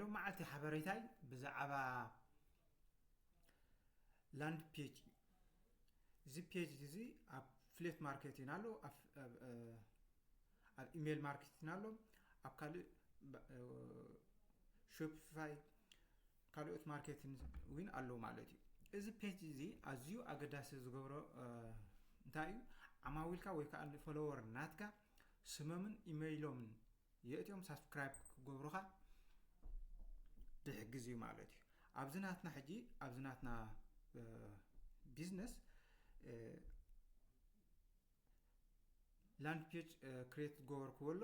ሎም መዓልቲ ሓበሬታይ ብዛዕባ ላንድ ፔጅ እዩ። እዚ ፔጅ እዚ ኣብ ፍሌት ማርኬቲን ኣሎ፣ ኣብ ኢሜይል ማርኬቲን ኣሎ፣ ኣብ ካልእ ሾፒፋይ ካልኦት ማርኬቲን እውን ኣለዉ ማለት እዩ። እዚ ፔጅ እዚ ኣዝዩ ኣገዳሲ ዝገብሮ እንታይ እዩ? ዓማዊልካ ወይ ከዓ ፎሎወር ናትካ ስሞምን ኢሜይሎምን የእትዮም ሳብስክራይብ ክገብሩኻ ድሕግዝ እዩ ማለት እዩ። ኣብዚ ናትና ሕጂ ኣብዚ ናትና ቢዝነስ ላንድ ፔጅ ክሬት ዝገበርክዎ ኣሎ።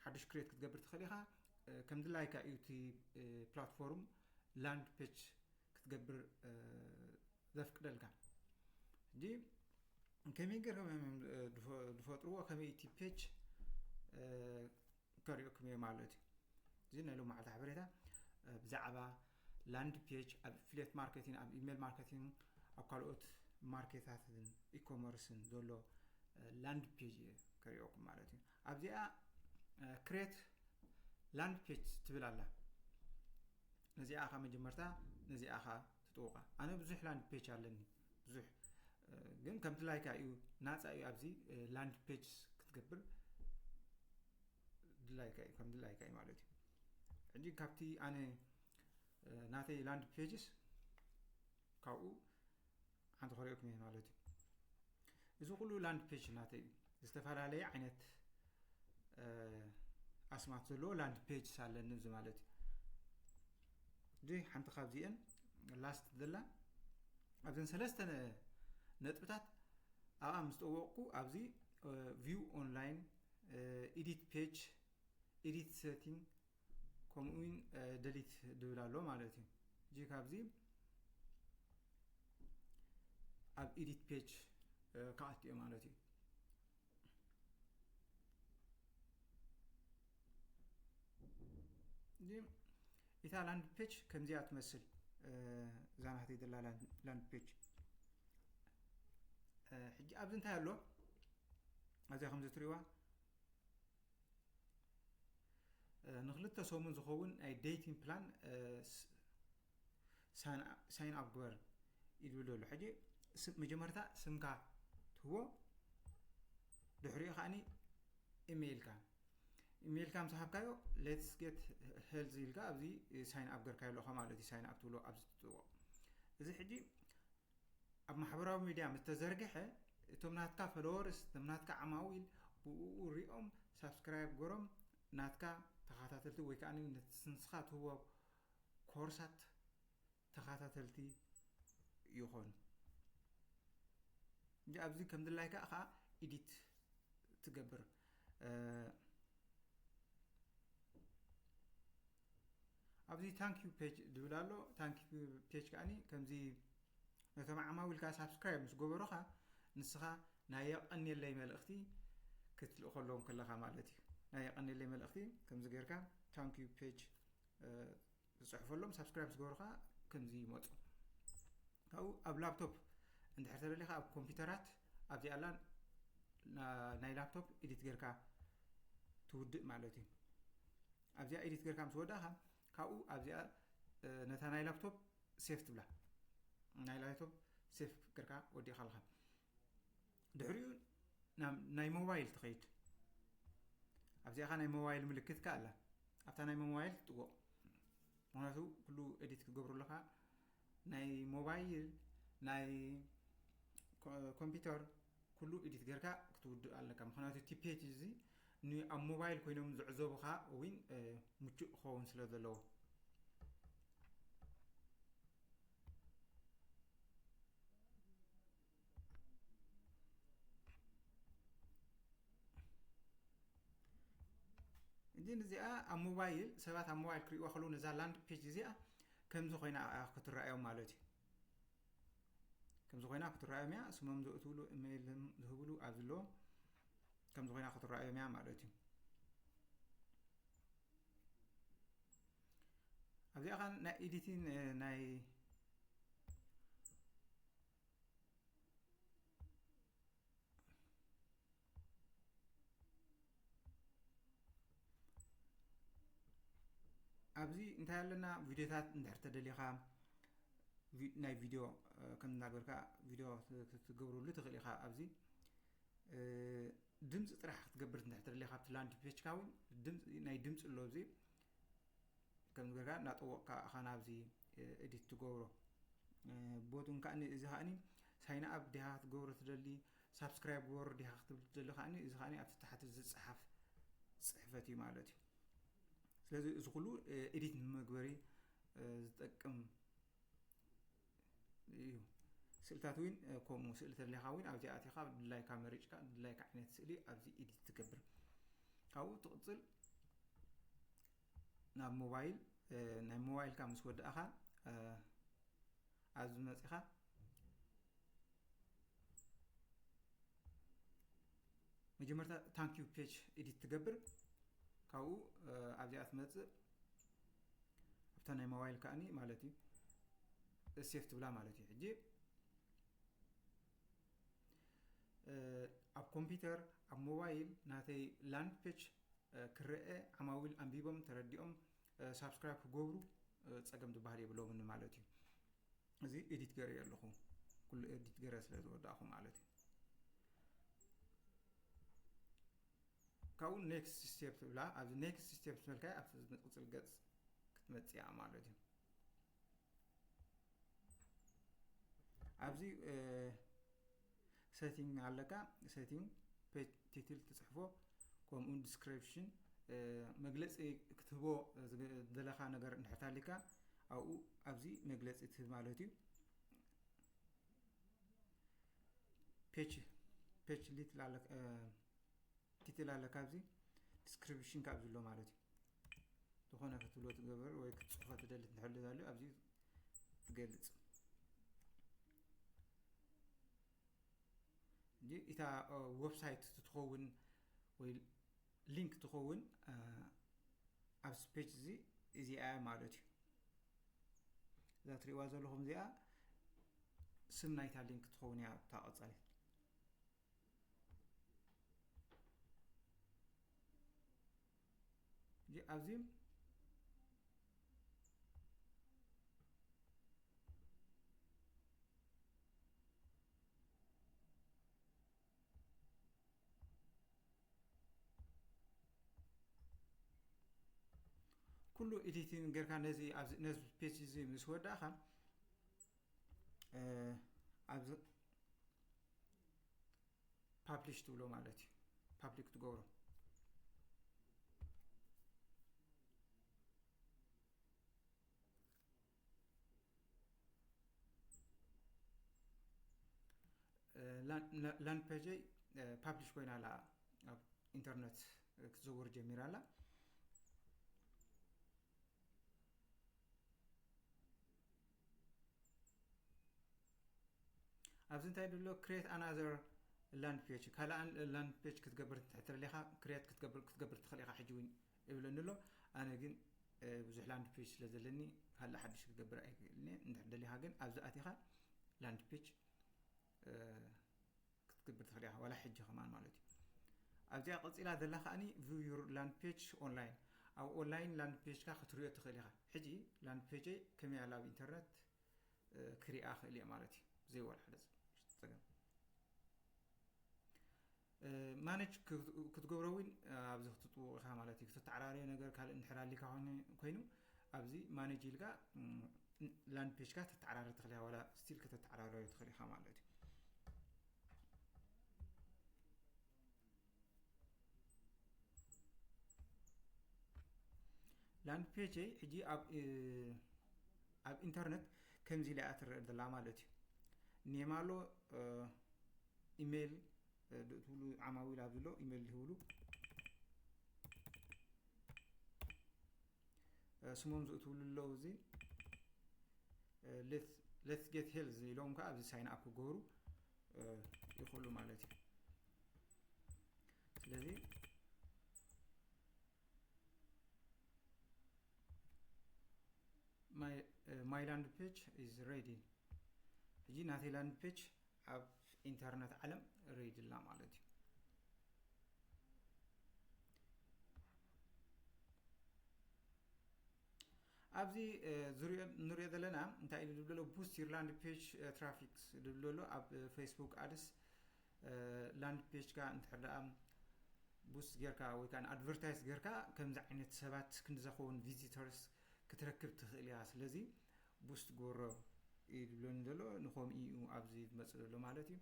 ሓድሽ ክሬት ክትገብር ትኽእል ኢኻ። ከም ድላይካ እዩ እቲ ፕላትፎርም ላንድ ፔጅ ክትገብር ዘፍቅደልካ። ሕጂ ከመይ ገይሮም እዮም ዝፈጥርዎ፣ ከመይ እቲ ፔጅ ከርእየኩም እየ ማለት እዩ። እዚ ናይ ሎማዓልቲ ሓበሬታ ብዛዕባ ላንድ ፔጅ ኣብ ፍሌት ማርኬቲን ኣብ ኢሜል ማርኬቲን ኣብ ካልኦት ማርኬታትን ኢኮመርስን ዘሎ ላንድ ፔጅ እየ ከርእየኩም ማለት እዩ። ኣብዚኣ ክሬት ላንድ ፔጅ ትብል ኣላ። ነዚኣ ኻ መጀመርታ ነዚኣ ኻ ትጥውቃ። ኣነ ብዙሕ ላንድ ፔጅ ኣለኒ፣ ብዙሕ ግን ከም ድላይካ እዩ፣ ናፃ እዩ። ኣብዚ ላንድ ፔጅ ክትገብር ድላይካ እዩ፣ ከም ድላይካ እዩ ማለት እዩ። ሕጂ ካብቲ ኣነ ናተይ ላንድ ፔጅስ ካብኡ ሓንቲ ከሪኦኩም እየ ማለት እዩ። እዚ ኩሉ ላንድ ፔጅ ናተይ እዩ። ዝተፈላለየ ዓይነት ኣስማት ዘለዎ ላንድ ፔጅስ ኣለኒ እዚ ማለት እዩ። እዚ ሓንቲ ካብዚአን ላስት ዘላ ኣብዘን ሰለስተ ነጥብታት ኣብኣ ምስ ጠወቕኩ ኣብዚ ቪው ኦንላይን፣ ኤዲት ፔጅ፣ ኤዲት ሴቲንግ ከምኡ እውን ደሊት ድብል ኣሎ ማለት እዩ። እዚ ካብዚ ኣብ ኤዲት ፔጅ ክኣቱ እየ ማለት እዩ። እታ ላንድ ፔጅ ከምዚኣ ትመስል፣ እዛ ናተይ ዘላ ላንድ ፔጅ። ሕጂ ኣብዚ እንታይ ኣሎ? ኣብዚኣ ከምዚ ትሪእዋ ንክልተ ሰሙን ዝኸውን ናይ ዴቲንግ ፕላን ሳይን ኣፕ ግበር ይብል ዘሎ። ሕጂ መጀመርታ ስምካ ትህቦ፣ ድሕሪኡ ከዓኒ ኢሜይልካ ኢሜይልካ ምስ ሃብካዮ ሌትስ ጌት ሄልዝ ኢልካ ኣብዚ ሳይን ኣፕ ገርካ ኣለኻ ማለት እዩ። ሳይን ኣፕ ትብሎ ኣብዚ ትጥዎ። እዚ ሕጂ ኣብ ማሕበራዊ ሚድያ ምስ ተዘርግሐ እቶም ናትካ ፎሎወርስ፣ እቶም ናትካ ዓማዊል ብኡ ሪኦም ሳብስክራይብ ገሮም ናትካ ተኸታተልቲ ወይ ከዓ ንስኻ ትህቦ ኮርሳት ተኸታተልቲ ይኾኑ። እንጂ ኣብዚ ከም ድላይካ ከዓ ኢዲት ትገብር። ኣብዚ ታንክ ዩ ፔጅ ዝብል ኣሎ። ታንክ ዩ ፔጅ ከዓኒ ከምዚ ነቶም ዓማዊልካ ሳብስክራይብ ምስ ገበሩኻ ንስኻ ናይ የቐንየለይ መልእኽቲ ክትልእኸሎም ከለኻ ማለት እዩ። ናይ የቐንየለይ መልእኽቲ ከምዚ ጌርካ ታንክ ዩ ፔጅ ዝፅሕፈሎም ሳብስክራይብ ምስ ገበሩኻ ከምዚ ይመፁ። ካብኡ ኣብ ላፕቶፕ እንድሕር ተደሊኻ ኣብ ኮምፒውተራት ኣብዚኣ ኣላ ናይ ላፕቶፕ ኢዲት ጌርካ ትውድእ ማለት እዩ። ኣብዚኣ ኢዲት ጌርካ ምስ ወዳእኻ ካብኡ ኣብዚኣ ነታ ናይ ላፕቶፕ ሴፍ ትብላ። ናይ ላፕቶፕ ሴፍ ጌርካ ወዲእኻ ኣለኻ። ድሕሪኡ ናይ ሞባይል ትኸይድ። ኣብዚኣ ኻ ናይ ሞባይል ምልክት ከ ኣላ። ኣብታ ናይ ሞባይል ትጥወቕ። ምክንያቱ ኩሉ ኤዲት ክገብሩ ኣለኻ። ናይ ሞባይል ናይ ኮምፒውተር ኩሉ ኤዲት ጌርካ ክትውድእ ኣለካ። ምክንያቱ እቲ ፔጅ እዚ ኣብ ሞባይል ኮይኖም ዝዕዘቡኻ እውን ምቹእ ክኸውን ስለ ዘለዎ። እንጂ እዚኣ ኣብ ሞባይል ሰባት ኣብ ሞባይል ክሪእዋ ከለዉ ነዛ ላንድ ፔጅ እዚኣ ከምዚ ኮይና ክትረኣዮም ማለት እዩ። ከምዚ ኮይና ክትረኣዮም እያ። ስሞም ዘእትውሉ ኢሜይል ዝህብሉ ኣብዚ ኣለዎም። ከምዚ ኮይና ክትረኣዮም እያ ማለት እዩ። ኣብዚኣ ኸ ናይ ኤዲቲን ናይ ኣብዚ እንታይ ኣለና? ቪድዮታት እንድሕር ተደሊኻ፣ ቪ- ናይ ቪድዮ፣ እ፣ ከም እናገበርካ ቪድዮ ክትገብረሉ ትኽእል ኢኻ። ኣብዚ፣ እ፣ ድምፂ ጥራሕ ክትገብር እንድሕር ተደሊኻ፣ ኣብቲ ላንድ ፔጅካ እውን ድምፂ፣ ናይ ድምፂ ኣሎ። ኣብዚ ከም ዝገርካ እናጠወቕካ ኢኻ ናብዚ፣ እ፣ ኤዲት ትገብሮ። እ፣ ቦቱን ከዓኒ፣ እዚ ከዓኒ ሳይን ኣፕ ዲኻ ክትገብሮ ትደሊ፣ ሳብስክራይብ ግበሩ ዲኻ ክትብል ትደሊ ከዓኒ፣ እዚ ከዓኒ ኣብቲ ታሕቲ ዝፀሓፍ ፅሕፈት እዩ ማለት እዩ። ስለዚ እዚ ኩሉ፣ እ፣ ኤዲት ንመግበሪ፣ እ፣ ዝጠቅም እዩ። ስእልታት እውን፣ እ፣ ከምኡ ስእሊ ተደሊኻ እውን ኣብዚ ኣቲኻ ድላይካ መሪጭካ ድላይካ ዓይነት ስእሊ ኣብዚ ኤዲት ትገብር። ካብኡ ትቕጽል ናብ ሞባይል፣ እ፣ ናይ ሞባይልካ ምስ ወዳእኻ፣ እ፣ ኣብዚ መጺኻ መጀመርታ ታንክ ዩ ፔጅ ኤዲት ትገብር። ካብኡ፣ እ፣ ኣብዚኣ ትመጽእ፣ ኣብታ ናይ ሞባይል ከኣኒ ማለት እዩ፣ ሴፍ ትብላ ማለት እዩ። ሕጂ፣ እ፣ ኣብ ኮምፒውተር፣ ኣብ ሞባይል ናተይ ላንድ ፔጅ፣ እ፣ ክረአ፣ ዓማዊል ኣንቢቦም ተረዲኦም፣ እ፣ ሳብስክራይብ ክገብሩ፣ እ፣ ጸገም ዝበሃል የብሎምን ማለት እዩ። እዚ ኤዲት ገይረ ኣለኹ፣ ኩሉ ኤዲት ገይረ ስለ ዝወዳእኹ ማለት እዩ። ካብኡ ኔክስት ስቴፕ ትብላ። ኣብዚ ኔክስት ስቴፕ ዝበልካዮ ኣብቲ ዝቕጽል ገጽ ክትመጽእ እያ ማለት እዩ። ኣብዚ፣ እ፣ ሴቲንግ ኣለካ። ሴቲንግ፣ ፔጅ ቲትል ትጽሕፎ፣ ከምኡ ዲስክሪፕሽን፣ እ፣ መግለጺ ክትህቦ ዝገ-፣ ዝደለኻ ነገር እንድሕር ታሊካ ኣብኡ ኣብዚ መግለጺ ትህብ ማለት እዩ። ፔጅ፣ ፔጅ ሊትል ኣለካ፣ እ፣ ቲትል ኣለካ ኣብዚ ዲስክሪፕሽን ካብ ዝሎ ማለት እዩ። ዝኾነ ክትብሎ ትገብር ወይ ክትጽሕፎ ትደሊ እንድሕር ኣሎ ኣብዚ ትገልጽ። እንጂ እታ፣ እ፣ ዌብሳይት ትኸውን ወይ ሊንክ ትኸውን፣ እ፣ ኣብዚ ፔጅ እዚ እዚኣ ማለት እዩ። እዛ ትሪእዋ ዘለኹም እዚኣ ስም ናይታ ሊንክ ትኸውን እያ እታ ቀጻሊት። እዚ ኣብዚ ኩሉ ኤዲቲንግ ጌርካ ነዚ ኣብዚ፣ ነዚ ፔጅ እዚ ምስ ወዳእኻ፣ እ፣ ኣብዚ ፓብሊሽ ትብሎ ማለት እዩ። ፓብሊክ ትገብሮ። እ፣ ላን-፣ ላ-፣ ላንድ ፔጀይ፣ እ፣ ፓብሊሽ ኮይና ኣላ፣ ኣብ ኢንተርነት ክትዘውር ጀሚራ ኣላ። ኣብዚ እንታይ ድሎ ክሬት ኣናዘር ላንድ ፔጅ፣ ካልኣ ላንድ ፔጅ ክትገብር እንድሕር ተደሊኻ ክሬት ክትገብር፣ ክትገብር ትኽእል ኢኻ። ሕጂ እውን ይብለኒ ኣሎ። ኣነ ግን፣ እ፣ ብዙሕ ላንድ ፔጅ ስለ ዘለኒ ካልእ ሓድሽ ክገብር ኣይክእልን እየ። እንድሕር ደሊኻ ግን ኣብዚ ኣቲኻ ላንድ ፔጅ፣ እ፣ ክትገብር ትኽእል ኢኻ፣ ዋላ ሕጂ ከማን ማለት እዩ። ኣብዚኣ ቀጺላ ዘላ ከኣኒ ቪው ዩር ላንድ ፔጅ ኦንላይን፣ ኣብ ኦንላይን ላንድ ፔጅካ ክትሪኦ ትኽእል ኢኻ። ሕጂ ላንድ ፔጀይ ከመይ ኣላ ኣብ ኢንተርነት፣ እ፣ ክሪኣ ክእል እየ ማለት እዩ፣ ብዘይ ዋላ ሓደ ጸገም። እ፣ ማኔጅ ክት-፣ ክትገብሮ እውን፣ እ፣ ኣብዚ ክትጥውቕ ኢኻ ማለት እዩ። ክትተዓራረዮ ነገር ካልእ እንድሕር ኣሊካ ኮይኑ፣ ኮይኑ ኣብዚ ማኔጅ ኢልካ፣ እም፣ ላንድ ፔጅካ ተተዓራሪ ትኽእል ኢኻ፣ ዋላ ስቲል ከተተዓራረዮ ትኽእል ኢኻ ማለት እዩ። ላንድ ፔጀይ ሕጂ ኣብ፣ እ፣ ኣብ ኢንተርነት ከምዚ ኢላ እያ ትረአ ዘላ ማለት እዩ። ኔም ኣሎ፣ እ፣ ኢሜይል፣ እ፣ ዶ ትብሉ ዓማዊል ኣብዚ ኣሎ ኢሜይል ዝህብሉ፣ እ፣ ስሞም ዘእትውሉ ኣለዉ። እዚ፣ እ፣ ሌትስ፣ ሌትስ ጌት ሄልዝ ኢሎም ከዓ ኣብዚ ሳይን ኣፕ ክገብሩ፣ እ፣ ይኽእሉ ማለት እዩ። ስለዚ ማይ፣ እ፣ ማይ ላንድ ፔጅ ኢዝ ሬዲ። ሕጂ ናተይ ላንድ ፔጅ ኣብ ኢንተርነት ዓለም ሬዲ ኣላ ማለት እዩ። ኣብዚ ዝሪኦ ንሪኦ ዘለና እንታይ ኢሉ ዝብሎ ኣሎ? Boost your land page traffic ዝብሎ ኣሎ። ኣብ Facebook ads land page ካ እንድሕር ደኣ boost ጌርካ ወይ ከዓ advertise ጌርካ ከምዚ ዓይነት ሰባት ክንዲ ዝኸውን visitors ክትረክብ ትኽእል እያ። ስለዚ boost ግበሮ እዩ ዝብለኒ ዘሎ። ንኸምኡ እዩ ኣብዚ ዝመፅእ ዘሎ ማለት እዩ።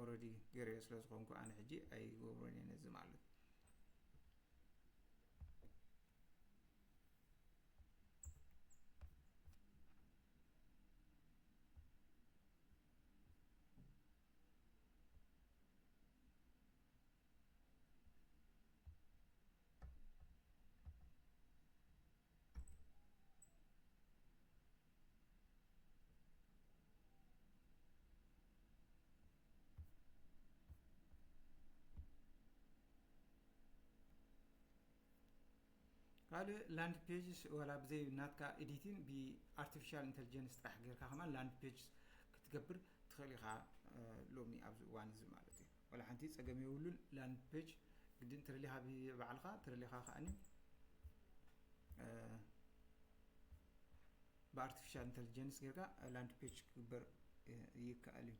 Already ገይረዮ ስለ ዝኾንኩ ኣነ ሕጂ ኣይገብሮን እየ ነዚ ማለት። ካልእ land pages ዋላ ብዘይ ናትካ editing ብ artificial intelligence ጥራሕ ጌርካ ከማን land pages ክትገብር ትኽእል ኢኻ። ሎሚ ኣብዚ እዋን እዚ ማለት እዩ፣ ዋላ ሓንቲ ጸገም የብሉን። Land page ግድን ትደሊኻ ብባዕልኻ ትደሊኻ ከኣኒ ብ artificial intelligence ጌርካ land page ክግበር ይከኣል እዩ።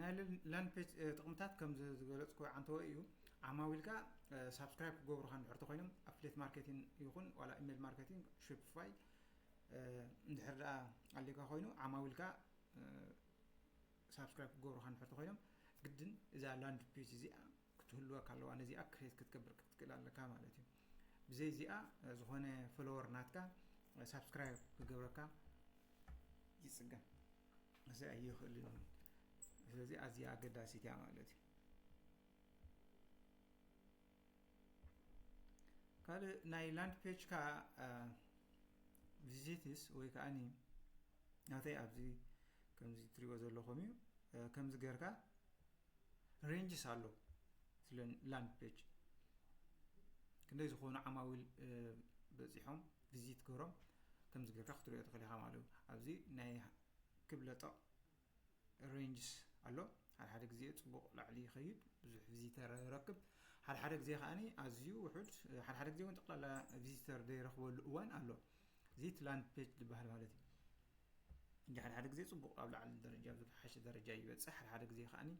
ናይ land page ጥቕምታት ከም ዝገለፅኩ ዓንተወ እዩ። ዓማዊልካ subscribe ክገብሩኻ እንድሕር ተኮይኖም affiliate marketing ይኹን ዋላ email marketing Shopify እንድሕር ደኣ ኣሊካ ኮይኑ ዓማዊልካ subscribe ክገብሩኻ እንድሕር ተኮይኖም ግድን እዛ land page እዚኣ ክትህልወካ ኣለዋ። ነዚኣ create ክትገብር ክትክእል ኣለካ ማለት እዩ። ብዘይ እዚኣ ዝኾነ follower ናትካ subscribe ክገብረካ ይፅገም። እዚ ኣይኽእልን እዩ። ስለዚ ኣዝያ ኣገዳሲት እያ ማለት እዩ። ካልእ ናይ land page ካ visitors ወይ ከዓኒ ናተይ ኣብዚ ከምዚ ትሪእዎ ዘለኹም እዩ። ከምዚ ጌርካ ranges ኣሎ ስለ land page ክንደይ ዝኾኑ ዓማዊል በፂሖም visit ገሮም ከምዚ ጌርካ ክትሪኦ ትኽእል ኢኻ ማለት እዩ። ኣብዚ ናይ ክብለጠቕ ranges ኣሎ። ሓደ ሓደ ግዜ ፅቡቕ ላዕሊ ይኸይድ፣ ብዙሕ visitor ይረክብ። ሓደ ሓደ ግዜ ከዓኒ ኣዝዩ ውሑድ፣ ሓደ ሓደ ግዜ እውን ጠቕላላ visitor ዘይረኽበሉ እዋን ኣሎ። እዚ land page ዝበሃል ማለት እዩ። እንጂ ሓደ ሓደ ግዜ ፅቡቕ ኣብ ላዕሊ ደረጃ፣ ኣብ ዝሓሸ ደረጃ ይበፅሕ፣ ሓደ ሓደ ግዜ ከዓኒ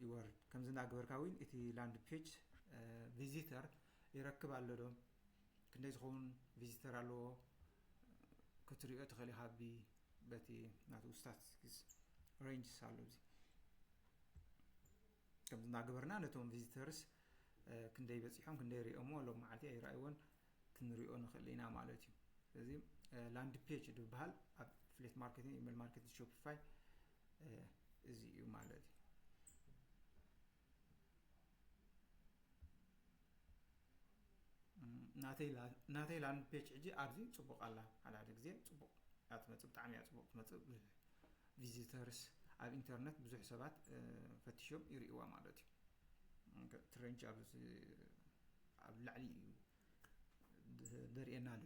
ይወርድ። ከምዚ እናገበርካ እውን እቲ land page visitor ይረክብ ኣሎ ዶ፣ ክንደይ ዝኸውን visitor ኣለዎ ክትሪኦ ትኽእል ኢኻ። በቲ ናቱ statistics ranges ኣሎ። እዚ ከምዚ እናገበርና ነቶም visitors ክንደይ በፂሖም ክንደይ ሪኦሞ ሎም መዓልቲ ኣይረኣይዎን ክንሪኦ ንኽእል ኢና ማለት እዩ። ስለዚ land page ዝበሃል ኣብ affiliate marketing፣ email marketing፣ Shopify እዚ እዩ ማለት እዩ። ናተይ land page ሕጂ ኣብዚ ፅቡቕ ኣላ። ሓደ ሓደ ግዜ ፅቡቕ እያ ትመፅእ፣ ብጣዕሚ እያ ፅቡቕ ትመፅእ። ብዙሕ visitors ኣብ ኢንተርነት ብዙሕ ሰባት ፈቲሾም ይርእይዋ ማለት እዩ። እቲ range ኣብ ላዕሊ እዩ ደርእየና ኣሎ።